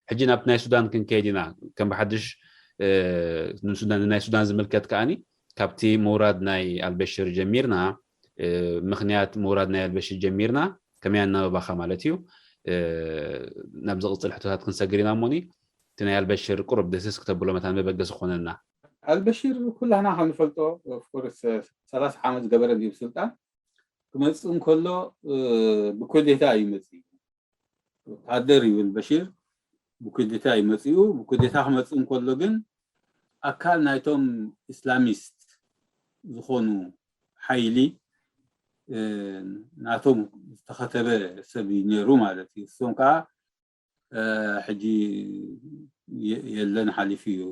ሕጂ ናብቲ ናይ ሱዳን ክንከይድ ኢና። ከም ብሓድሽ ንሱዳን፣ ናይ ሱዳን ዝምልከት ከዓኒ ካብቲ ምውራድ ናይ ኣልበሽር ጀሚርና፣ ምኽንያት ምውራድ ናይ ኣልበሽር ጀሚርና ከመይ ኣናበባኻ ማለት እዩ። ናብ ዝቕፅል ሕቶታት ክንሰግር ኢና። እሞኒ እቲ ናይ ኣልበሽር ቁሩብ ደስስ ክተብሎ መታን መበገሲ ክኾነና። ኣልበሽር ኩላህና ከም ንፈልጦ ኦፍኮርስ ሰላሳ ዓመት ዝገበረ ድዩ ስልጣን ክመፅእ እንከሎ ብኮዴታ እዩ መፅእ። ወታደር ይብል በሽር ብኩዴታ እዩ መፅኡ። ብኩዴታ ክመፅእ እንከሎ ግን ኣካል ናይቶም ኢስላሚስት ዝኾኑ ሓይሊ ናቶም ዝተኸተበ ሰብ እዩ ነይሩ ማለት እዩ። እሶም ከዓ ሕጂ የለን ሓሊፉ እዩ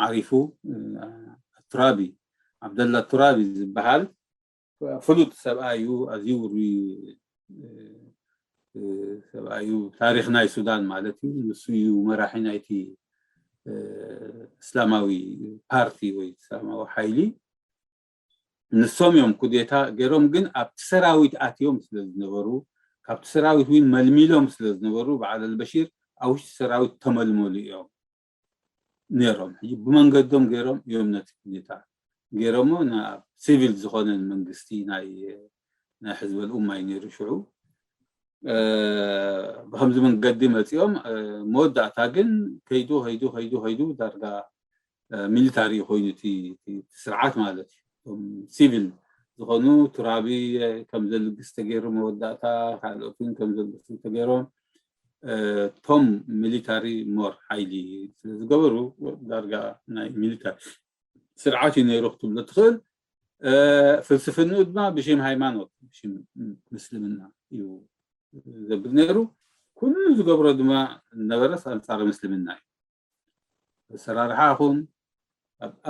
ዓሪፉ። ቱራቢ ዓብደላ ቱራቢ ዝበሃል ፍሉጥ ሰብኣይ እዩ። ኣዝዩ ውሩይ ሰብኣይ እዩ። ታሪኽ ናይ ሱዳን ማለት እዩ። ንሱ እዩ መራሒ ናይቲ እስላማዊ ፓርቲ ወይ እስላማዊ ሓይሊ። ንሶም እዮም ኩዴታ ገይሮም፣ ግን ኣብቲ ሰራዊት ኣትዮም ስለ ዝነበሩ፣ ካብቲ ሰራዊት እውን መልሚሎም ስለ ዝነበሩ፣ በዓል ኣልበሺር ኣብ ውሽጢ ሰራዊት ተመልመሉ እዮም ነይሮም። ሕጂ ብመንገዶም ገይሮም እዮም ነቲ ኩዴታ ገይሮሞ። ናብ ሲቪል ዝኾነ መንግስቲ ናይ ናይ ሕዝበል ኡማ እዩ ነይሩ ሽዑ። ብከምዚ መንገዲ መፂኦም። መወዳእታ ግን ከይዱ ከይዱ ከይዱ ከይዱ ዳርጋ ሚሊታሪ ኮይኑ እቲ ስርዓት ማለት እዩ። እቶም ሲቪል ዝኾኑ ቱራቢ ከም ዘልግስ ተገይሩ መወዳእታ፣ ካልኦት እውን ከም ዘልግሱ ተገይሮም። እቶም ሚሊታሪ ሞር ሓይሊ ስለዝገበሩ ዳርጋ ናይ ሚሊታሪ ስርዓት እዩ ነይሩ ክትብሎ ትኽእል። ፍልስፍንኡ ድማ ብሽም ሃይማኖት፣ ብሽም ምስልምና እዩ ዘብል ነይሩ። ኩሉ ዝገብሮ ድማ ነበረስ ኣንጻር ምስልምና እዩ። ኣሰራርሓ ይኹን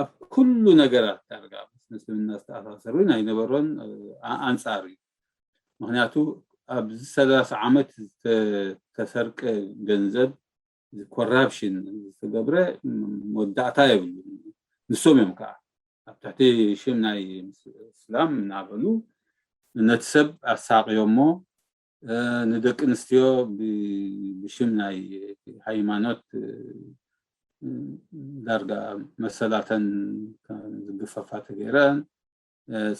ኣብ ኩሉ ነገራት ዳርጋ ምስ ምስልምና ዝተኣሳሰሩ ናይ ነበሮን ኣንጻር እዩ። ምክንያቱ ኣብዚ ሰላሳ ዓመት ዝተሰርቀ ገንዘብ ኮራፕሽን ዝተገብረ መወዳእታ የብሉ። ንሶም እዮም ከዓ ኣብ ትሕቲ ሽም ናይ እስላም እናበሉ ነቲ ሰብ ኣሳቅዮሞ፣ ንደቂ ኣንስትዮ ብሽም ናይ ሃይማኖት ዳርጋ መሰላተን ዝግፈፋ ተገይረን፣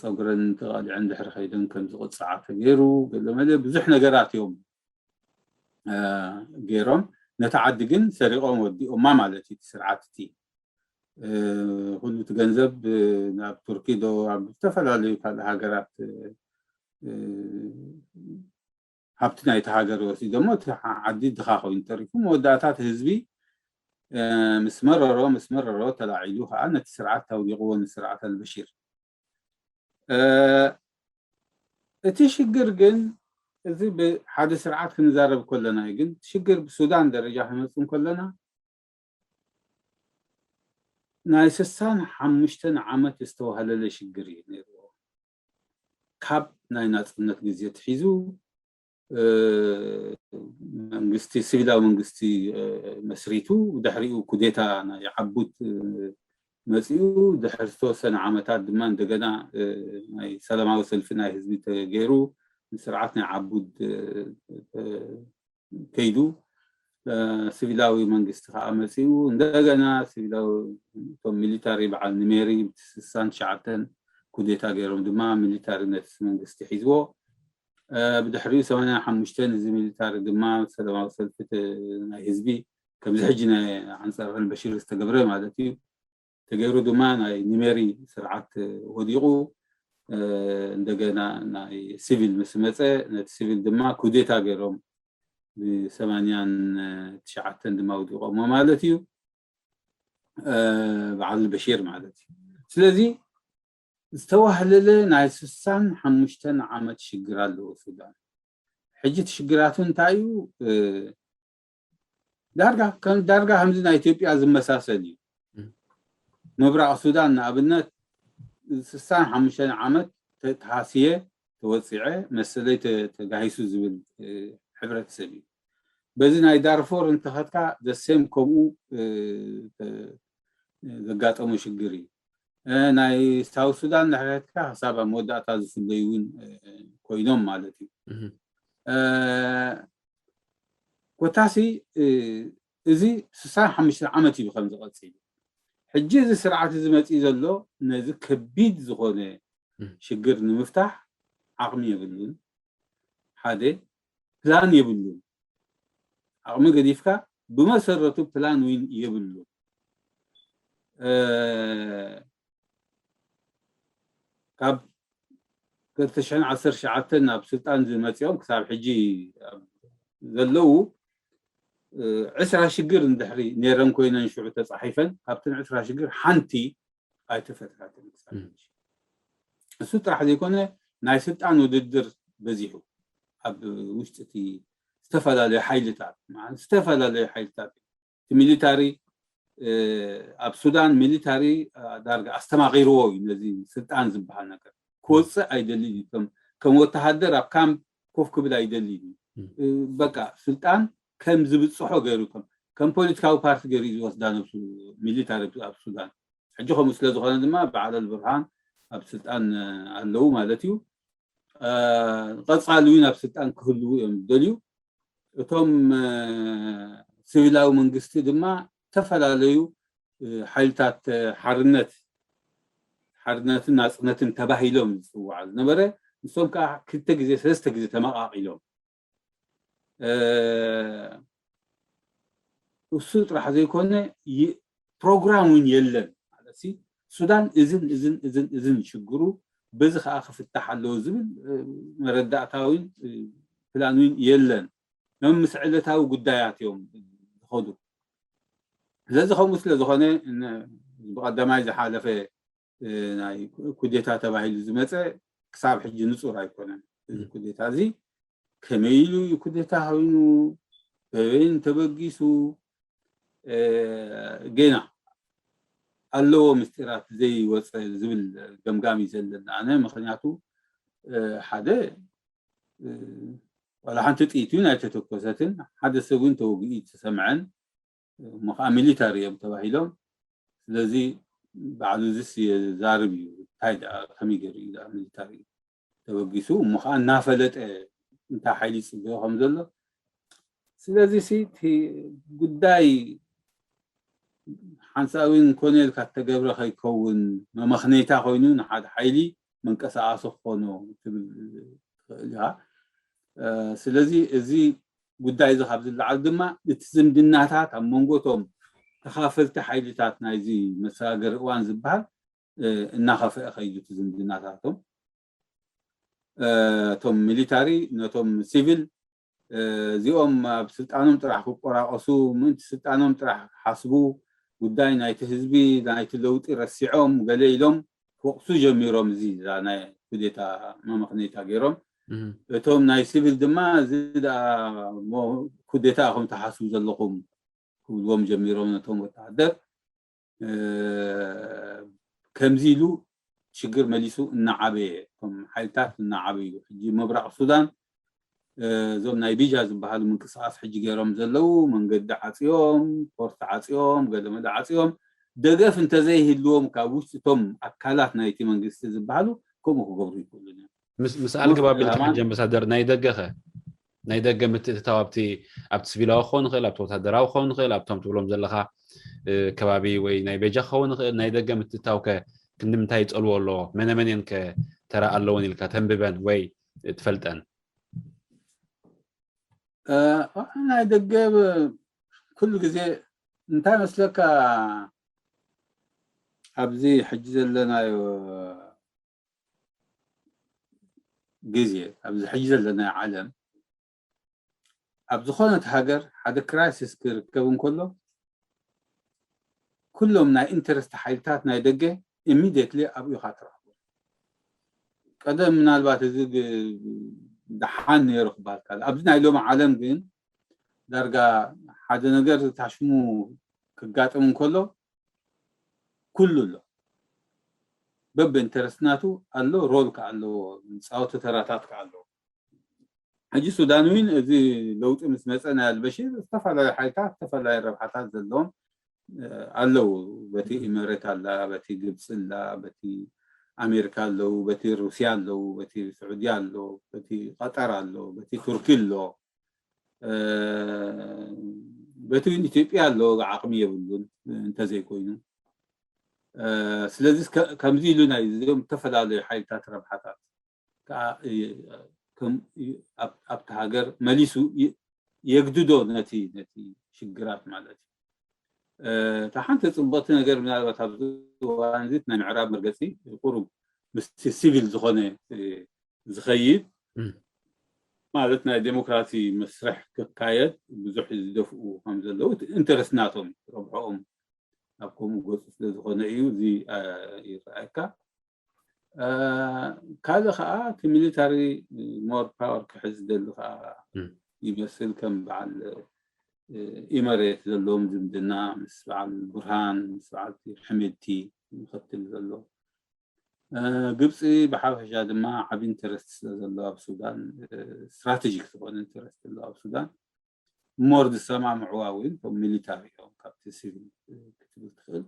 ፀጉረን ተቃሊዐን ድሕሪ ከይደን ከም ዝቕፅዓ ተገይሩ፣ ገለ መለ ብዙሕ ነገራት እዮም ገይሮም። ነቲ ዓዲ ግን ሰሪቖም ወዲኦማ ማለት እዩ። እቲ ስርዓት እቲ ኩሉ እቲ ገንዘብ ናብ ቱርኪ ዶ ኣብ ዝተፈላለዩ ካልእ ሃገራት ሃብቲ ናይቲ ሃገር ወሲዶሞ እቲ ዓዲ ድኻ ኮይኑ ተሪፉ። መወዳእታ እቲ ህዝቢ ምስ መረሮ ምስ መረሮ ተላዒሉ ከዓ ነቲ ስርዓት ኣውዲቕዎ፣ ንስርዓት ኣልበሺር። እቲ ሽግር ግን እዚ ብሓደ ስርዓት ክንዛረብ ከለና እዩ። ግን ሽግር ብሱዳን ደረጃ ክመፅእ ከለና ናይ ስሳን ሓሙሽተን ዓመት ዝተዋህለለ ሽግር እዩ ነይርዎ። ካብ ናይ ናፅነት ግዜ ትሒዙ መንግስቲ፣ ሲቪላዊ መንግስቲ መስሪቱ፣ ድሕሪኡ ኩዴታ ናይ ዓቡድ መፂኡ፣ ድሕሪ ዝተወሰነ ዓመታት ድማ እንደገና ናይ ሰላማዊ ሰልፊ ናይ ህዝቢ ተገይሩ፣ ንስርዓት ናይ ዓቡድ ከይዱ፣ ሲቪላዊ መንግስቲ ከዓ መፂኡ፣ እንደገና ሲቪላዊ እቶም ሚሊታሪ በዓል ንሜሪ ስሳን ትሽዓተን ኩዴታ ገይሮም ድማ ሚሊታሪ ነቲ መንግስቲ ሒዝዎ። ብድሕሪኡ ሰማንያን ሓሙሽተን እዚ ሚሊታሪ ድማ ሰላማዊ ሰልፊ ናይ ህዝቢ ከምዚ ሕጂ ናይ ኣንፃር ኣልበሽር ዝተገብረ ማለት እዩ ተገይሩ ድማ ናይ ኒሜሪ ስርዓት ወዲቑ። እንደገና ናይ ሲቪል ምስ መፀ ነቲ ሲቪል ድማ ኩዴታ ገይሮም ብሰማንያን ትሽዓተን ድማ ወዲቖሞ ማለት እዩ። በዓል በሽር ማለት እዩ። ስለዚ ዝተዋህለለ ናይ ስሳን ሓሙሽተን ዓመት ሽግር ኣለዎ ሱዳን። ሕጂ እቲ ሽግራቱ እንታይ እዩ? ዳርጋ ከም ዳርጋ ከምዚ ናይ ኢትዮጵያ ዝመሳሰል እዩ። ምብራቕ ሱዳን ንኣብነት ስሳን ሓሙሽተን ዓመት ተሃስየ ተወፂዐ መሰለይ ተጋሂሱ ዝብል ሕብረተሰብ እዩ። በዚ ናይ ዳርፎር እንተኸድካ ዘሴም ከምኡ ዘጋጠሙ ሽግር እዩ። ናይ ሳውት ሱዳን ንሕረትካ ክሳብ ኣብ መወዳእታ ዝፍለዩ እውን ኮይኖም ማለት እዩ። ኮታሲ እዚ ስሳን ሓሙሽተ ዓመት እዩ ከም ዝቐፅል። ሕጂ እዚ ስርዓት እዚ መፅኡ ዘሎ ነዚ ከቢድ ዝኾነ ሽግር ንምፍታሕ ዓቕሚ የብሉን። ሓደ ፕላን የብሉን። ዓቕሚ ገዲፍካ ብመሰረቱ ፕላን ዊን የብሉን። ካብ ክልተ ሽሕን ዓሰርተ ትሽዓተን ናብ ስልጣን ዝመፅኦም ክሳብ ሕጂ ዘለዉ ዕስራ ሽግር እንድሕሪ ነይረን ኮይነን ሽዑ ተፃሒፈን ካብተን ዕስራ ሽግር ሓንቲ ኣይተፈትሓትን ክሳብ ሕጂ። እሱ ጥራሕ ዘይኮነ ናይ ስልጣን ውድድር በዚሑ ኣብ ውሽጢ እቲ ዝተፈላለዩ ሓይልታት ዝተፈላለዩ ሓይልታት እቲ ሚሊታሪ ኣብ ሱዳን ሚሊታሪ ዳርጋ ኣስተማቒርዎ እዩ። ነዚ ስልጣን ዝበሃል ነገር ክወፅእ ኣይደልን እዩ። ከም ወተሃደር ኣብ ካምፕ ኮፍ ክብል ኣይደልን እዩ። በቃ ስልጣን ከም ዝብፅሖ ገይሩ ከም ፖለቲካዊ ፓርቲ ገይሩ እዩ ዝወስዳ ነብሱ ሚሊታሪ ኣብ ሱዳን። ሕጂ ከምኡ ስለ ዝኾነ ድማ በዓል ኣልቡርሃን ኣብ ስልጣን ኣለዉ ማለት እዩ። ቀፃሊ እውን ኣብ ስልጣን ክህልዉ እዮም ዝደልዩ። እቶም ሲቪላዊ መንግስቲ ድማ ዝተፈላለዩ ሓይልታት ሓርነት ሓርነትን ናፅነትን ተባሂሎም ዝፅዋዕ ዝነበረ ንሶም ከዓ ክልተ ግዜ ሰለስተ ግዜ ተመቃቂሎም። እሱ ጥራሕ ዘይኮነ ፕሮግራም እውን የለን ማለት ሱዳን እዝን እዝን እዝን እዝን ሽግሩ በዚ ከዓ ክፍታሕ ኣለዎ ዝብል መረዳእታ እውን ፕላን እውን የለን። መምስ ዕለታዊ ጉዳያት እዮም ዝኸዱ። ስለዚ ከምኡ ስለ ዝኾነ ብቀዳማይ ዝሓለፈ ናይ ኩዴታ ተባሂሉ ዝመፀ ክሳብ ሕጂ ንፁር ኣይኮነን። እዚ ኩዴታ እዚ ከመይ ኢሉ እዩ ኩዴታ ኮይኑ በበይን ተበጊሱ ገና ኣለዎ ምስጢራት ዘይወፀ ዝብል ገምጋም እዩ ዘለና ኣነ። ምክንያቱ ሓደ ዋላ ሓንቲ ጥይት እውን ኣይተተኮሰትን ሓደ ሰብ እውን ተወግኡ ተሰምዐን። እሞ ከዓ ሚሊታሪ እዮም ተባሂሎም። ስለዚ ባዕሉ እዚስ የዛርብ እዩ እንታይ ደኣ ከመይ ገይሩ እዩ ደኣ ሚሊታሪ ተበጊሱ እሞ ከዓ እናፈለጠ እንታይ ሓይሊ ይፅበዮ ከም ዘሎ። ስለዚ ሲ እቲ ጉዳይ ሓንሳብ እውን ኮነ ኢልካ እተገብረ ከይከውን መመኽነይታ ኮይኑ ንሓደ ሓይሊ መንቀሳቐሲ ክኾኖ ትብል ትኽእል ኢኻ። ስለዚ እዚ ጉዳይ እዚ ካብ ዝለዓል ድማ እቲ ዝምድናታት ኣብ መንጎ እቶም ተኻፈልቲ ሓይልታት ናይዚ መሰጋገሪ እዋን ዝበሃል እናኸፍአ ከይዱ እቲ ዝምድናታቶም እቶም ሚሊታሪ ነቶም ሲቪል እዚኦም ኣብ ስልጣኖም ጥራሕ ክቆራቆሱ ምእንቲ ስልጣኖም ጥራሕ ክሓስቡ ጉዳይ ናይቲ ህዝቢ ናይቲ ለውጢ ረሲዖም ገለ ኢሎም ክወቅሱ ጀሚሮም። እዚ ናይ ኩዴታ መመኽነይታ ገይሮም እቶም ናይ ሲቪል ድማ እዚ ኩዴታ ኢኹም ትሓስቡ ዘለኹም ክብልዎም ጀሚሮም ነቶም ወተሃደር። ከምዚ ኢሉ ሽግር መሊሱ እናዓበየ እቶም ሓይልታት እናዓበዩ ሕጂ ምብራቕ ሱዳን እዞም ናይ ቢጃ ዝበሃሉ ምንቅስቃስ ሕጂ ገይሮም ዘለዉ መንገዲ ዓፅዮም ፖርት ዓፅዮም ገለመለ ዓፅዮም ደገፍ እንተዘይህልዎም ካብ ውሽጢ እቶም ኣካላት ናይቲ መንግስቲ ዝበሃሉ ከምኡ ክገብሩ ይክእሉን እዮም። ምስ ኣልግባብ ኢልካ ሕጂ ኣምባሳደር ናይ ደገኸ ናይ ደገ ምትእትታው ኣብቲ ኣብቲ ስቪላዊ ክኸውን ይኽእል ኣብቲ ወታደራዊ ክኸውን ይኽእል ኣብቶም ትብሎም ዘለኻ ከባቢ ወይ ናይ ቤጃ ክኸውን ይኽእል ናይ ደገ ምትእትታው ከ ክንዲ ምንታይ ይፀልዎ ኣለዎ መነመን እየን ከ ተራ ኣለወን ኢልካ ተንብበን ወይ ትፈልጠን? ናይ ደገ ኩሉ ግዜ እንታይ መስለካ ኣብዚ ሕጂ ዘለናዮ ግዜ ኣብዚ ሕጂ ዘለናዮ ዓለም ኣብ ዝኾነት ሃገር ሓደ ክራይሲስ ክርከብ እንከሎ ኩሎም ናይ ኢንተረስት ሓይልታት ናይ ደገ ኢሚድየትሊ ኣብኡ ኢኻ ትረኽቦ። ቀደም ምናልባት እዚ ደሓን ነይሩ ክበሃል ከሎ ኣብዚ ናይ ሎሚ ዓለም ግን ዳርጋ ሓደ ነገር ታሽሙ ክጋጥም እንከሎ ኩሉ ኣሎ በበ ኢንተረስት ናቱ ኣሎ ሮል ከ ኣለዎ ዝፃወቶ ተራታት ከ ኣለዎ። ሕጂ ሱዳን እውን እዚ ለውጢ ምስ መፀ ናይ ኣልበሽር ዝተፈላለዩ ሓይልታት ዝተፈላለዩ ረብሓታት ዘለዎም ኣለዉ። በቲ ኢመሬት ኣላ፣ በቲ ግብፂ ኣላ፣ በቲ ኣሜሪካ ኣለዉ፣ በቲ ሩስያ ኣለዉ፣ በቲ ስዑድያ ኣሎ፣ በቲ ቀጠር ኣሎ፣ በቲ ቱርኪ ኣሎ። በቲ እውን ኢትዮጵያ ኣሎ ዓቕሚ የብሉን እንተዘይኮይኑ። ስለዚ ከምዚ ኢሉ ናይ እዚኦም ዝተፈላለዩ ሓይልታት ረብሓታት ከዓ ኣብቲ ሃገር መሊሱ የግድዶ ነቲ ነቲ ሽግራት ማለት እዩ። እታ ሓንቲ ፅቡቅቲ ነገር ምናልባት ኣብዚ እዋን እዚ ናይ ምዕራብ መርገፂ ቁሩብ ምስቲ ሲቪል ዝኾነ ዝኸይድ ማለት ናይ ዴሞክራሲ መስርሕ ክካየድ ብዙሕ ዝደፍኡ ከም ዘለዉ ኢንተረስት ናቶም ረብሖኦም ኣብ ከምኡ ገፁ ስለ ዝኾነ እዩ እዚ ይረኣየካ። ካልእ ከዓ እቲ ሚሊታሪ ሞር ፓወር ክሕዝ ደሊ ከዓ ይመስል ከም በዓል ኢመሬት ዘለዎም ዝምድና ምስ በዓል ቡርሃን ምስ በዓል ሕሜድቲ ምክትል ዘሎ ግብፂ ብሓፈሻ ድማ ዓብ ኢንተረስት ስለ ዘሎ ኣብ ሱዳን ስትራቴጂክ ዝኾነ ኢንተረስት ዘሎ ኣብ ሱዳን ሞር ዝሰማምዕዋ እውን ቶም ሚሊታሪ እዮም ካብቲ ሲቪል ክትብል ትኽእል።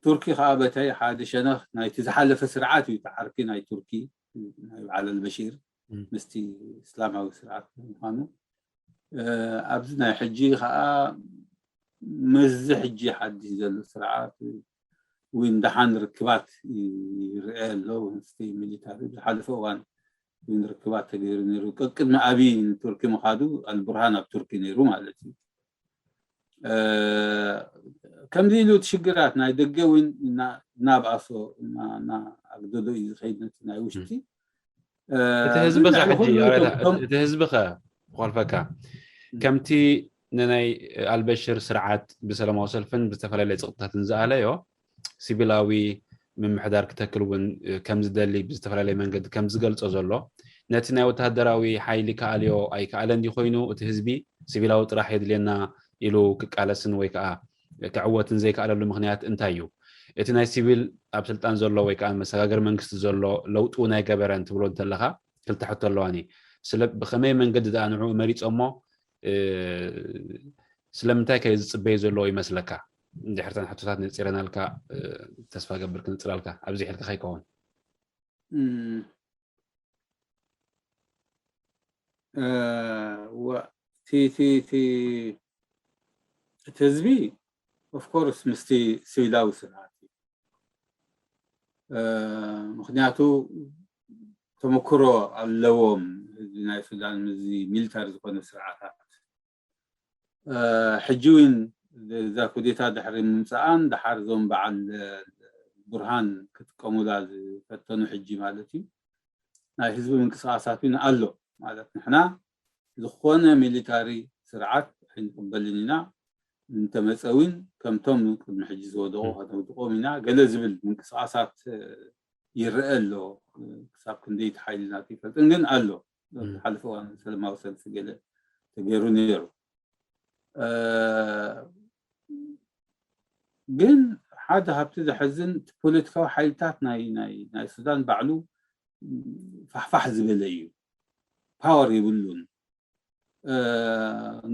ቱርኪ ከዓ በተይ ሓደ ሸነኽ ናይቲ ዝሓለፈ ስርዓት እዩ ተዓርኪ ናይ ቱርኪ ናይ በዓል ኣልበሺር ምስቲ እስላማዊ ስርዓት ምዃኑ ኣብዚ ናይ ሕጂ ከዓ ምስዚ ሕጂ ሓድሽ ዘሎ ስርዓት እውን ደሓን ርክባት ይረአ ኣሎ ምስቲ ሚሊታሪ ዝሓለፈ እዋን እውን ርክባት ተገይሩ ነይሩ ቅድሚ ኣብይ ንቱርኪ ምኻዱ ኣልቡርሃን ኣብ ቱርኪ ነይሩ ማለት እዩ። ከምዚ ኢሉ እቲ ሽግራት ናይ ደገ እውን እናብኣሶ እናኣግደዶ እዩ ዝኸይድ ነቲ ናይ ውሽጢ እቲ ህዝቢ ኸ ሕጂ እቲ ህዝቢ ኸ ክኾልፈካ ከምቲ ንናይ ኣልበሽር ስርዓት ብሰላማዊ ሰልፍን ብዝተፈላለየ ፅቕጥታትን ዝኣለዮ ሲቪላዊ ምምሕዳር ክተክል እውን ከም ዝደሊ ብዝተፈላለየ መንገዲ ከም ዝገልፆ ዘሎ ነቲ ናይ ወታደራዊ ሓይሊ ከኣልዮ ኣይከኣለን ድዩ ኮይኑ እቲ ህዝቢ ሲቪላዊ ጥራሕ የድልየና ኢሉ ክቃለስን ወይ ከዓ ክዕወትን ዘይከኣለሉ ምክንያት እንታይ እዩ? እቲ ናይ ሲቪል ኣብ ስልጣን ዘሎ ወይ ከዓ መሰጋገር መንግስቲ ዘሎ ለውጢ እውን ኣይገበረን ትብሎ እንተለካ ክልተ ሕቶ ኣለዋኒ። ብከመይ መንገዲ ደኣ ንዕኡ መሪፆሞ ስለምንታይ ከ ዝፅበዩ ዘለዎ ይመስለካ? እንድሕርተን ሕቶታት ነፂረናልካ ተስፋ ገብር ክንፅላልካ ኣብዚ ሕልካ ከይከውን እቲ ህዝቢ ኦፍኮርስ ምስቲ ሲቪላዊ ስርዓት እዩ። ምክንያቱ ተመክሮ ኣለዎም ህዝቢ ናይ ሱዳን ምስዚ ሚሊታሪ ዝኾነ ስርዓታት። ሕጂ እውን እዛ ኩዴታ ድሕሪ ምምፅኣን ደሓር እዞም በዓል ቡርሃን ክጥቀሙላ ዝፈተኑ ሕጂ ማለት እዩ ናይ ህዝቢ ምንቅስቃሳት እውን ኣሎ ማለት ንሕና ዝኾነ ሚሊታሪ ስርዓት ኣይንቅበልን ኢና እንተመፀ እውን ከምቶም ቅድሚ ሕጂ ዝወደቑ ከነውድቆም ኢና ገለ ዝብል ምንቅስቃሳት ይረአ ኣሎ። ክሳብ ክንደይ እቲ ሓይሊ ናት ይፈልጥን ግን ኣሎ ሓለፈ እዋን ሰለማዊ ሰልፊ ገለ ተገይሩ ነይሩ። ግን ሓደ ካብቲ ዘሐዝን እቲ ፖለቲካዊ ሓይልታት ናይ ናይ ናይ ሱዳን ባዕሉ ፋሕፋሕ ዝበለ እዩ። ፓወር የብሉን።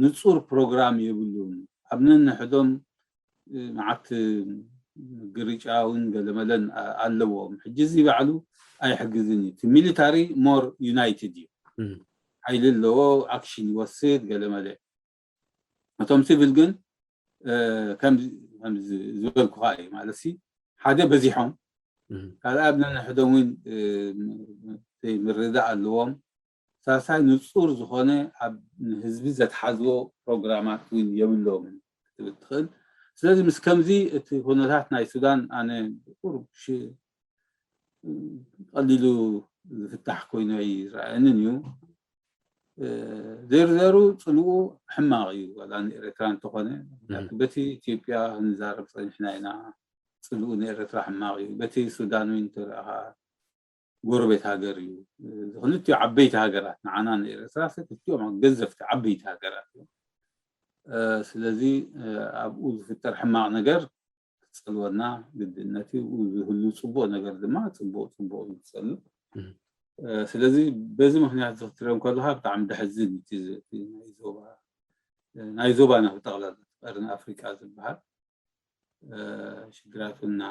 ንፁር ፕሮግራም የብሉን። ኣብ ነንሕዶም መዓት ግርጫ እውን ገለመለን ኣለዎም። ሕጂ እዚ ባዕሉ ኣይሕግዝን እዩ። እቲ ሚሊታሪ ሞር ዩናይትድ እዩ። ሓይሊ ኣለዎ፣ ኣክሽን ይወስድ ገለመለ። እቶም ሲቪል ግን ከም ዝበልኩኻ እዩ ማለት ሓደ በዚሖም ካልኣ ኣብ ነንሕዶም እውን ዘይምርዳእ ኣለዎም። ሳልሳይ ንፁር ዝኾነ ኣብ ንህዝቢ ዘትሓዝዎ ፕሮግራማት እውን የብሎምን ክትብል ትኽእል። ስለዚ ምስ ከምዚ እቲ ኩነታት ናይ ሱዳን ኣነ ቁሩብ ቀሊሉ ዝፍታሕ ኮይኑ ኣይረኣየንን እዩ። ዜሩ ዜሩ ፅልኡ ሕማቕ እዩ ዋላ ንኤርትራ እንተኾነ ምክንያቱ በቲ ኢትዮጵያ ክንዛረብ ፀኒሕና ኢና። ፅልኡ ንኤርትራ ሕማቕ እዩ። በቲ ሱዳን እውን እንተረኣኻ ጎረቤት ሃገር እዩ። ክልቲኡ ዓበይቲ ሃገራት ንዓና ንኤርትራ ክልቲኦም ገዘፍቲ ዓበይቲ ሃገራት እዮም። ስለዚ ኣብኡ ዝፍጠር ሕማቕ ነገር ክፀልወና ግድነት እዩ። ዝህሉ ፅቡቅ ነገር ድማ ፅቡቅ ፅቡቅ እዩ ዝፀሉ። ስለዚ በዚ ምክንያት ዝክትርዮም ከለካ ብጣዕሚ ደሕዝን ናይ ዞባ ናይ ዞባና ብጠቕላላ ቀርኒ ኣፍሪቃ ዝበሃል ሽግራት እና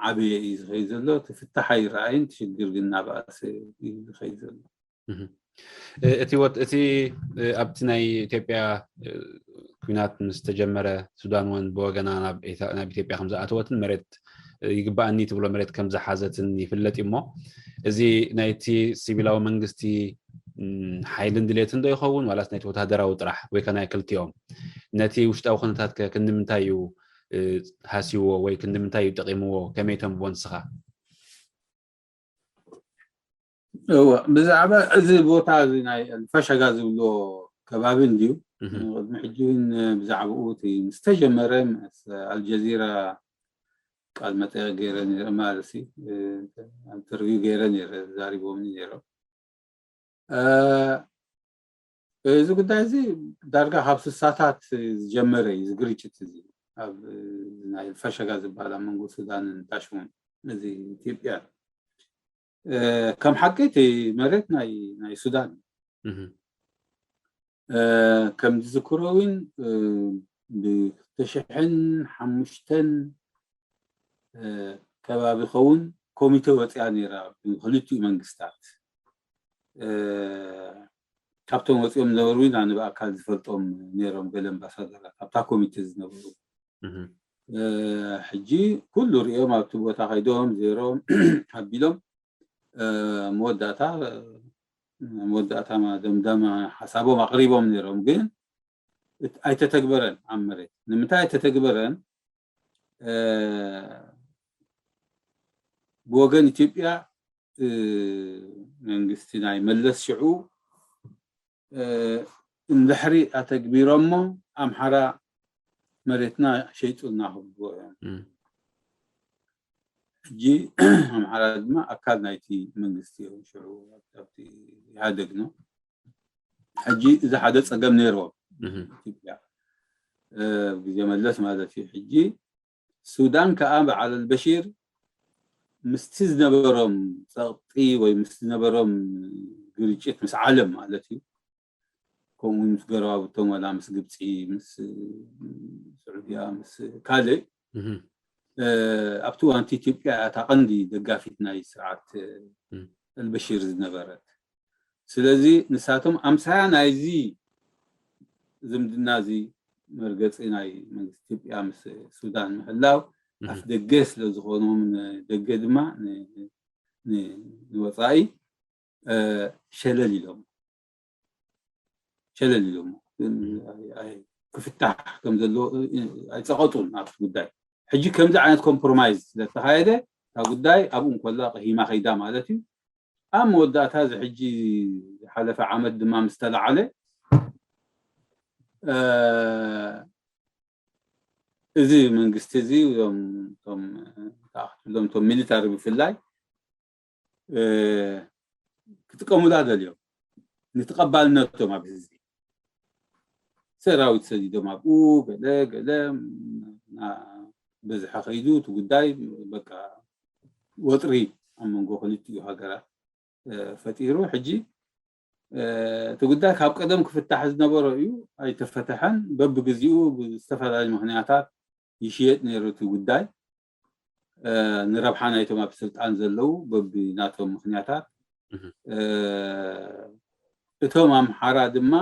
ዓበየ እዩ ዝኸይድ ዘሎ። እቲ ፍታሕ ኣይረኣይን፣ እቲ ሽግር ግን እናበኣሰ እዩ ዝኸይድ ዘሎ። እቲ ወት እቲ ኣብቲ ናይ ኢትዮጵያ ኩናት ምስ ተጀመረ፣ ሱዳን እውን ብወገና ናብ ኢትዮጵያ ከም ዝኣተወትን መሬት ይግባኣኒ ትብሎ መሬት ከም ዝሓዘትን ይፍለጥ እዩ። እሞ እዚ ናይቲ ሲቪላዊ መንግስቲ ሓይልን ድሌትን ዶ ይኸውን ዋላስ ናይቲ ወታደራዊ ጥራሕ ወይ ከ ናይ ክልቲኦም? ነቲ ውሽጣዊ ኩነታት ከ ክንዲ ምንታይ እዩ ሃሲዎ ወይ ክንዲ ምንታይ እዩ ጠቂምዎ? ከመይ ተንብቦ ንስኻ? እወ፣ ብዛዕባ እዚ ቦታ እዚ ናይ ኣልፋሻጋ ዝብልዎ ከባቢ እንድዩ። ቅድሚ ሕጂ እውን ብዛዕባኡ እቲ ምስ ተጀመረ ምስ ኣልጀዚራ ቃል መጠየቅ ገይረ ነይረ፣ ማለትሲ ኢንተርቪው ገይረ ነይረ፣ ዛሪቦምኒ ነይሮም። እዚ ጉዳይ እዚ ዳርጋ ካብ ስሳታት ዝጀመረ እዩ፣ እዚ ግርጭት እዚ ኣብ ናይ ኣልፋሻጋ ዝበሃል ኣብ መንጎ ሱዳንን ታሽሙን፣ እዚ ኢትዮጵያ። ከም ሓቂ እቲ መሬት ናይ ናይ ሱዳን እዩ። ከም ዝዝክሮ እውን ብክልተ ሽሕን ሓሙሽተን ከባቢ ኸውን ኮሚቴ ወፅያ ነይራ ብክልቲኡ መንግስታት። ካብቶም ወፂኦም ዝነበሩ እውን ኣነ ብኣካል ዝፈልጦም ነይሮም፣ ገለ ኣምባሳደራት ኣብታ ኮሚቴ ዝነበሩ። ሕጂ ኩሉ ሪኦም ኣብቲ ቦታ ከይዶም ዜሮም ኣቢሎም መወዳእታ መወዳእታ ደምዳማ ሓሳቦም ኣቕሪቦም ነይሮም፣ ግን ኣይተተግበረን ኣብ መሬት። ንምንታይ ኣይተተግበረን? ብወገን ኢትዮጵያ መንግስቲ ናይ መለስ ሽዑ እንድሕሪ ኣተግቢሮሞ ኣምሓራ መሬትና ሸይጡልና ክብልዎ እዮም። ሕጂ ኣምሓራ ድማ ኣካል ናይቲ መንግስቲ እዮም። ሽዑ ኣብቲ ኢህኣደግ ነው። ሕጂ እዚ ሓደ ፀገም ነይርዎም ኢትዮጵያ ግዜ መለስ ማለት እዩ። ሕጂ ሱዳን ከዓ በዓል ኣልበሺር ምስቲ ዝነበሮም ፀቕጢ ወይ ምስ ዝነበሮም ግርጭት ምስ ዓለም ማለት እዩ፣ ከምኡ ምስ ገረባብቶም ዋላ ምስ ግብፂ፣ ምስ ስዑድያ፣ ምስ ካልእ ኣብቲ እዋንቲ ኢትዮጵያ እታ ቀንዲ ደጋፊት ናይ ስርዓት ኣልበሺር ዝነበረት። ስለዚ ንሳቶም ኣምሳያ ናይዚ ዝምድና እዚ መርገፂ ናይ መንግስቲ ኢትዮጵያ ምስ ሱዳን ምህላው ኣፍ ደገ ስለ ዝኾኖም ንደገ ድማ ንወፃኢ ሸለል ኢሎም ሸለል ኢሎም ክፍታሕ ከም ዘለዎ ኣይፀቐጡን ኣብቲ ጉዳይ። ሕጂ ከምዚ ዓይነት ኮምፕሮማይዝ ስለተኻየደ እታ ጉዳይ ኣብኡ እንኮላ ቀሂማ ከይዳ ማለት እዩ። ኣብ መወዳእታ እዚ ሕጂ ዝሓለፈ ዓመት ድማ ምስ ተለዓለ እዚ መንግስቲ እዚ ሎም ሚሊታሪ ብፍላይ ክጥቀሙላ ደልዮም ንተቐባልነቶም ኣብ ህዝቢ ሰራዊት ሰዲዶም ኣብኡ ገለ ገለ በዝሐ ከይዱ እቲ ጉዳይ በቃ ወጥሪ ኣብ መንጎ ክልቲኡ ሃገራት ፈጢሩ። ሕጂ እቲ ጉዳይ ካብ ቀደም ክፍታሕ ዝነበሮ እዩ፣ ኣይተፈተሐን። በብግዜኡ ብዝተፈላለዩ ምክንያታት ይሽየጥ ነይሩ እቲ ጉዳይ። ንረብሓ ናይቶም ኣብ ስልጣን ዘለዉ በብናቶም ምክንያታት እቶም ኣምሓራ ድማ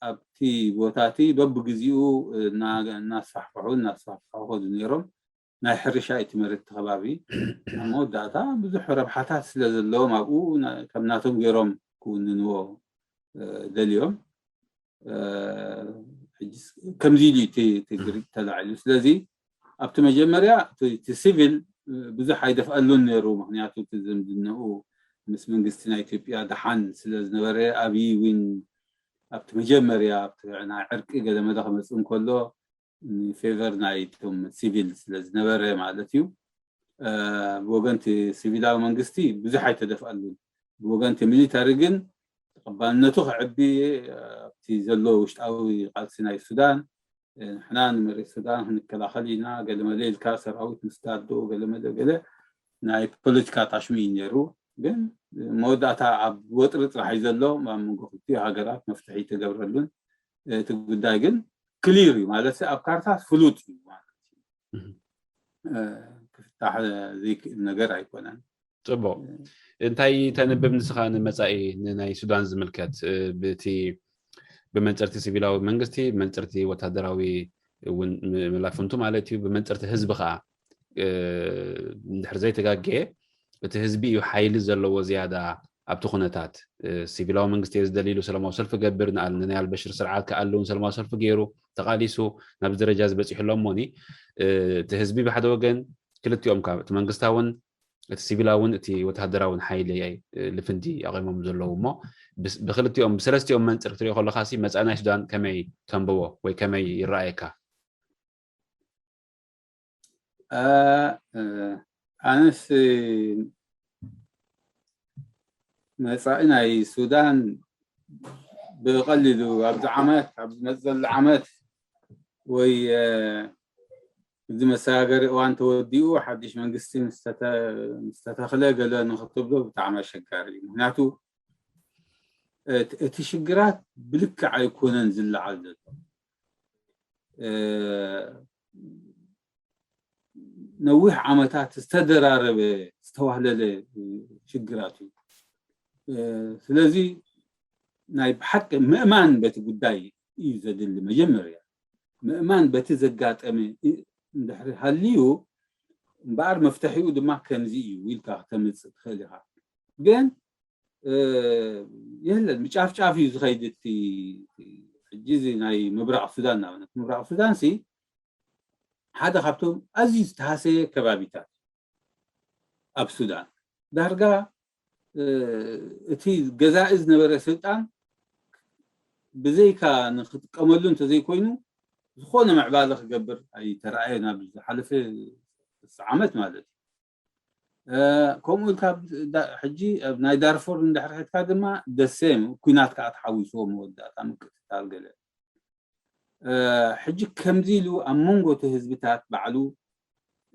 ኣብቲ ቦታ እቲ በብግዜኡ እናስፋሕፍሑ እናስፋሕፍሑ ከዱ ነይሮም። ናይ ሕርሻ እቲ መሬት እቲ ከባቢ ኣብ መወዳእታ ብዙሕ ረብሓታት ስለ ዘለዎም ኣብኡ ከም ናቶም ገይሮም ክውንንዎ ደልዮም። ከምዚ ኢሉ እቲ ግርጭት ተላዒሉ። ስለዚ ኣብቲ መጀመርያ እቲ ሲቪል ብዙሕ ኣይደፍኣሉን ነይሩ፣ ምክንያቱ እቲ ዝምድንኡ ምስ መንግስቲ ናይ ኢትዮጵያ ደሓን ስለ ዝነበረ ኣብይ እውን ኣብቲ መጀመርያ ኣብቲ ናይ ዕርቂ ገለመለ ክመፅእ እንከሎ ንፌቨር ናይቶም ሲቪል ስለ ዝነበረ ማለት እዩ። ብወገንቲ ሲቪላዊ መንግስቲ ብዙሕ ኣይተደፍኣሉን። ብወገንቲ ሚሊታሪ ግን ተቐባልነቱ ክዕቢ ኣብቲ ዘሎ ውሽጣዊ ቃልሲ ናይ ሱዳን ንሕና ንመሬት ሱዳን ክንከላኸል ኢና ገለመለ ኢልካ ሰራዊት ምስዳዶ ገለመለ ገለ ናይ ፖለቲካ ታሽሚ እዩ ነይሩ። ግን መወዳእታ ኣብ ወጥሪ ጥራሕ እዩ ዘሎ። ኣብ መንጎ ክልቲኡ ሃገራት መፍትሒ ይተገብረሉን እቲ ጉዳይ ግን ክሊር እዩ ማለት ኣብ ካርታ ፍሉጥ እዩ ማለት እዩ። ክፍታሕ ዘይክእል ነገር ኣይኮነን። ጽቡቕ። እንታይ ተንብብ ንስኻ ንመጻኢ ንናይ ሱዳን ዝምልከት ብቲ ብመንጽርቲ ሲቪላዊ መንግስቲ ብመንጽርቲ ወታደራዊ እውን መላፍንቱ ማለት እዩ ብመንጽርቲ ህዝቢ ከዓ እንድሕር ዘይተጋግየ እቲ ህዝቢ እዩ ሓይሊ ዘለዎ ዝያዳ ኣብቲ ኩነታት። ሲቪላዊ መንግስቲ እየ ዝደሊ ኢሉ ሰላማዊ ሰልፊ ገብር ንኣል ንናይ ኣልበሽር ስርዓት ክኣልውን ሰላማዊ ሰልፊ ገይሩ ተቃሊሱ ናብዚ ደረጃ ዝበፂሑ ኣሎ እሞኒ እቲ ህዝቢ ብሓደ ወገን ክልቲኦም ካብ እቲ መንግስታውን እቲ ሲቪላውን እቲ ወተሃደራውን ሓይሊ ልፍንቲ ኣቂሞም ዘለዉ እሞ ብክልቲኦም ብሰለስቲኦም መንፅር ክትሪኦ ከለካ ሲ መፃኢ ናይ ሱዳን ከመይ ተንብቦ ወይ ከመይ ይረኣየካ? ኣነስ መፃኢ ናይ ሱዳን ብቐሊሉ ኣብዚ ዓመት ኣብ ዝመፅእ ዘሎ ዓመት ወይ እዚ መሰጋገሪ እዋን ተወዲኡ ሓድሽ መንግስቲ ምስተተኽለ ገለ ንክትብሎ ብጣዕሚ ኣሸጋሪ እዩ። ምክንያቱ እቲ ሽግራት ብልክዕ ኣይኮነን ዝለዓል ዘሎ። ነዊሕ ዓመታት ዝተደራረበ ዝተዋህለለ ሽግራት እዩ። ስለዚ ናይ ብሓቂ ምእማን በቲ ጉዳይ እዩ ዘድሊ። መጀመርያ ምእማን በቲ ዘጋጠመ እንድሕሪ ሃልዩ እምበኣር መፍትሒኡ ድማ ከምዚ እዩ ኢልካ ክተምፅእ ትኽእል ኢኻ። ግን የለን ብጫፍጫፍ እዩ ዝኸይድ። እቲ ሕጂ እዚ ናይ ምብራቕ ሱዳን ንኣብነት ምብራቕ ሱዳን ሲ ሓደ ካብቶም ኣዝዩ ዝተሃሰየ ከባቢታት ኣብ ሱዳን ዳርጋ እቲ ገዛኢ ዝነበረ ስልጣን ብዘይካ ንክጥቀመሉ እንተዘይኮይኑ ዝኾነ ምዕባለ ክገብር ኣይተረኣየ ናብ ዝሓለፈ ዓመት ማለት እዩ። ከምኡ ኢልካ ሕጂ ናይ ዳርፎር እንድሕር ሒዝካ ድማ ደሴም ኩናት ከዓ ተሓዊስዎ መወዳእታ ምቅትታል ገለ ሕጂ ከምዚ ኢሉ ኣብ መንጎ እቲ ህዝብታት ባዕሉ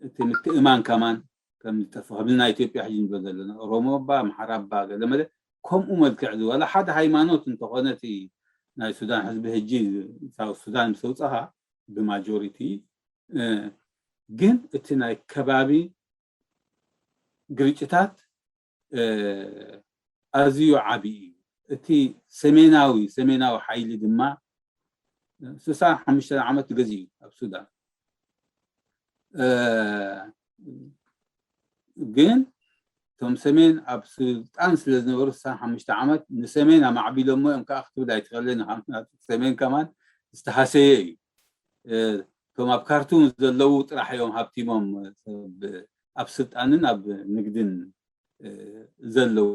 እቲ ምትእማን ከማን ከም ዝጠፍእ ከምዚ ናይ ኢትዮጵያ ሕጂ ንብሎ ዘለና ኦሮሞ እባ ኣምሓራ እባ ገለ መለ ከምኡ መልክዕ እዚ ዋላ ሓደ ሃይማኖት እንተኾነ እቲ ናይ ሱዳን ህዝቢ ሕጂ ሳውት ሱዳን ምስ ኣውፀኻ ብማጆሪቲ ግን እቲ ናይ ከባቢ ግርጭታት ኣዝዩ ዓቢ እዩ። እቲ ሰሜናዊ ሰሜናዊ ሓይሊ ድማ ስሳን ሓሙሽተን ዓመት ገዚኡ ኣብ ሱዳን ግን እቶም ሰሜን ኣብ ስልጣን ስለ ዝነበሩ ስሳን ሓሙሽተ ዓመት ንሰሜን ኣማዕቢሎሞ እዮም ከዓ ክትብል ኣይትኽእልን። ሰሜን ከማን ዝተሃሰየ እዩ። እቶም ኣብ ካርቱም ዘለዉ ጥራሕ እዮም ሃብቲሞም ኣብ ስልጣንን ኣብ ንግድን ዘለዉ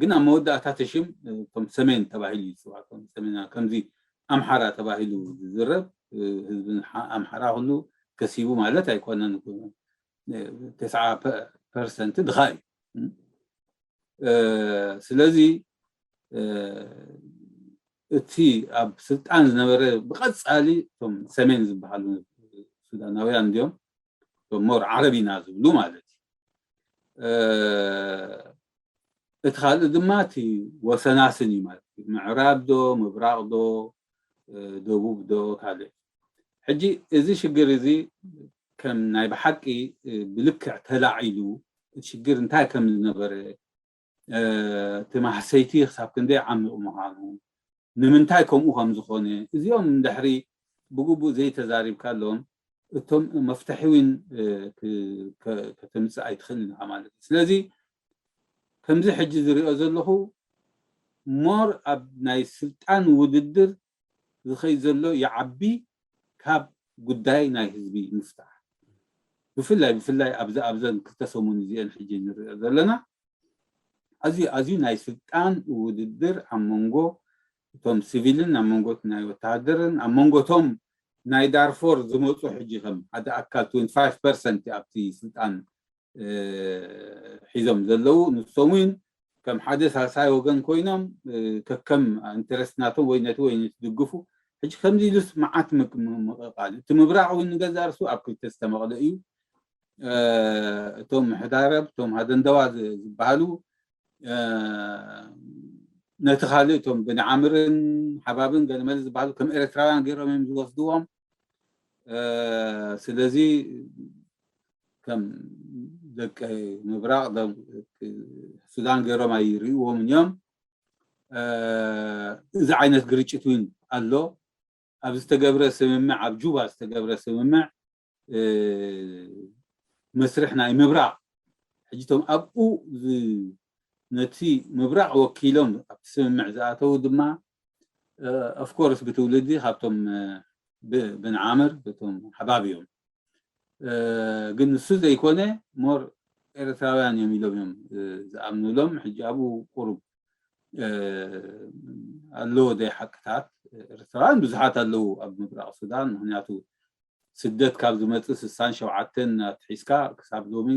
ግን ኣብ መወዳእታ ተሽም እቶም ሰሜን ተባሂሉ ይፅዋዕ። ሰሜን ከምዚ ኣምሓራ ተባሂሉ ዝዝረብ ህዝቢ ኣምሓራ ኩሉ ከሲቡ ማለት ኣይኮነን። ተስዓ ፐርሰንት ድኻ እዩ። ስለዚ እቲ ኣብ ስልጣን ዝነበረ ብቐፃሊ እቶም ሰሜን ዝበሃሉ ሱዳናውያን እንዲኦም ሞር ዓረብ ኢና ዝብሉ ማለት እዩ። እቲ ካልእ ድማ እቲ ወሰናስን እዩ ማለት እዩ። ምዕራብ ዶ ምብራቕ ዶ ደቡብ ዶ ካልእ። ሕጂ እዚ ሽግር እዚ ከም ናይ ብሓቂ ብልክዕ ተላዒሉ እቲ ሽግር እንታይ ከም ዝነበረ እቲ ማህሰይቲ ክሳብ ክንደይ ዓሚቑ ምዃኑ ንምንታይ ከምኡ ከም ዝኾነ እዚኦም እንድሕሪ ብግቡእ ዘይተዛሪብካሎም እቶም መፍትሒ እውን ከተምፅእ ኣይትኽእልን ኢኻ ማለት እዩ። ስለዚ ከምዚ ሕጂ ዝሪኦ ዘለኹ ሞር ኣብ ናይ ስልጣን ውድድር ዝኸይድ ዘሎ ይዓቢ ካብ ጉዳይ ናይ ህዝቢ ምፍታሕ ብፍላይ ብፍላይ ኣብዚ ኣብዘን ክልተ ሰሙን እዚአን ሕጂ ንሪኦ ዘለና ኣዝዩ ኣዝዩ ናይ ስልጣን ውድድር ኣብ መንጎ እቶም ሲቪልን ኣብ መንጎ ናይ ወተሃደርን ኣብ መንጎ እቶም ናይ ዳርፎር ዝመፁ ሕጂ ከም ሓደ ኣካል ትወንቲ ፋይቭ ፐርሰንት ኣብቲ ስልጣን ሒዞም ዘለዉ ንሶም እውን ከም ሓደ ሳልሳይ ወገን ኮይኖም ከከም ኢንተረስት ናቶም ወይ ነቲ ወይ ነቲ ድግፉ ሕጂ ከምዚ ኢሉስ መዓት ምቅቃል እቲ ምብራቕ እውን ንገዛ ርሱ ኣብ ክልተ ዝተመቕለ እዩ። እቶም ምሕዳረብ እቶም ሃደንደዋ ዝበሃሉ ነቲ ካልእ እቶም በኒ ዓምርን ሓባብን ገለመለ ዝበሃሉ ከም ኤርትራውያን ገይሮም እዮም ዝወስድዎም። ስለዚ ከም ደቂ ምብራቕ ሱዳን ገይሮም ኣይርእይዎምን እዮም። እዚ ዓይነት ግርጭት እውን ኣሎ። ኣብ ዝተገብረ ስምምዕ፣ ኣብ ጁባ ዝተገብረ ስምምዕ መስርሕ ናይ ምብራቕ፣ ሕጂ እቶም ኣብኡ ነቲ ምብራቕ ወኪሎም ኣብቲ ስምምዕ ዝኣተዉ ድማ ኦፍኮርስ ብትውልዲ ካብቶም ብንዓምር ብቶም ሓባብ እዮም። ግን ንሱ ዘይኮነ ሞር ኤርትራውያን እዮም ኢሎም እዮም ዝኣምኑሎም። ሕጂ ኣብኡ ቁሩብ ኣለዎ ደይ ሓቅታት። ኤርትራውያን ብዙሓት ኣለዉ ኣብ ምብራቕ ሱዳን። ምክንያቱ ስደት ካብ ዝመፅእ ስሳን ሸውዓተን ኣትሒዝካ ክሳብ ሎሚ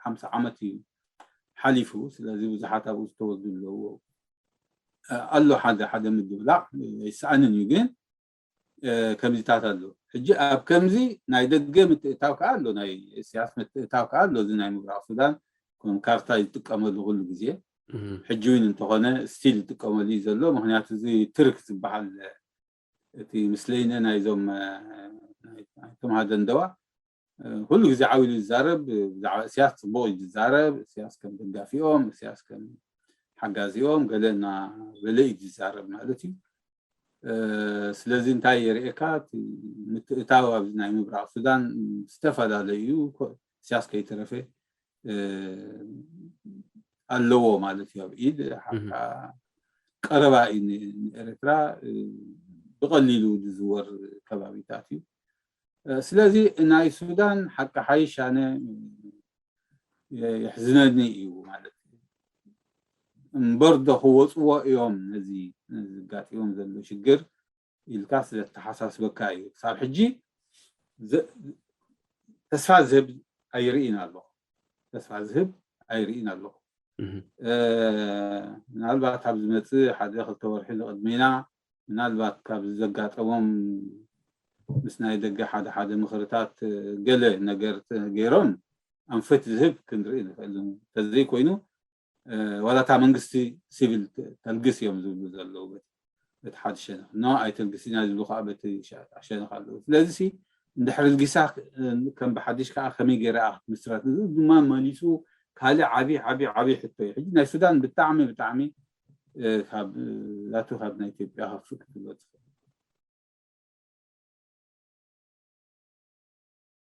ሓምሳ ዓመት እዩ ሓሊፉ። ስለዚ ብዙሓት ኣብኡ ዝተወልዱ ኣለዉ። ኣሎ ሓደ ሓደ ምድብላቕ ኣይሰኣንን እዩ። ግን ከምዚታት ኣሎ። ሕጂ ኣብ ከምዚ ናይ ደገ ምትእታው ከዓ ኣሎ፣ ናይ ስያስ ምትእታው ከዓ ኣሎ። እዚ ናይ ምብራቕ ሱዳን ከም ካርታ ይጥቀመሉ ኩሉ ግዜ። ሕጂ እውን እንተኾነ ስቲል ይጥቀመሉ እዩ ዘሎ። ምክንያቱ እዚ ትርክ ዝበሃል እቲ ምስለይነ ናይዞም ናይቶም ሃደንደዋ ኩሉ ግዜ ዓው ኢሉ ይዛረብ። ብዛዕባ እስያስ ፅቡቕ እዩ ዝዛረብ። እስያስ ከም ደጋፊኦም፣ እስያስ ከም ሓጋዚኦም ገለ እናበለ እዩ ዝዛረብ ማለት እዩ። ስለዚ እንታይ የርእየካ? ምትእታው ኣብዚ ናይ ምብራቕ ሱዳን ዝተፈላለዩ እዩ። እስያስ ከይተረፈ ኣለዎ ማለት እዩ። ኣብ ኢድ ሓካ ቀረባ እዩ ንኤርትራ ብቐሊሉ ዝዝወር ከባቢታት እዩ። ስለዚ ናይ ሱዳን ሓቂ ሓይሽ ኣነ የሕዝነኒ እዩ ማለት እዩ። እምበር ዶ ክወፅዎ እዮም ነዚ ዘጋጢሞም ዘሎ ሽግር ኢልካ ስለተሓሳስበካ እዩ። ክሳብ ሕጂ ተስፋ ዝህብ ኣይርእን ኣለኹ። ተስፋ ዝህብ ኣይርእን ኣለኹ። ምናልባት ኣብ ዝመፅእ ሓደ ክልተ ወርሒ ዝቕድሜና ምናልባት ካብ ዘጋጠሞም ምስ ናይ ደገ ሓደ ሓደ ምኽርታት ገለ ነገር ገይሮም ኣንፈት ዝህብ ክንርኢ ንኽእል። ተዘይኮይኑ ዋላ እታ መንግስቲ ሲቪል ተልግስ እዮም ዝብሉ ዘለዉ። በቲ ሓደ ሸነኽ ኖ ኣይተልግስ ኢና ዝብሉ ከዓ በቲ ሸነኽ ኣለዉ። ስለዚ እንድሕር ልጊሳ ከም ብሓድሽ ከዓ ከመይ ገይራ ክትምስረት፣ እዚ ድማ መሊሱ ካልእ ዓብዪ ዓብዪ ዓብዪ ሕቶ እዩ። ሕጂ ናይ ሱዳን ብጣዕሚ ብጣዕሚ ካብ ናቱ ካብ ናይ ኢትዮጵያ ከፍእ ክትብሎ ትኽእል።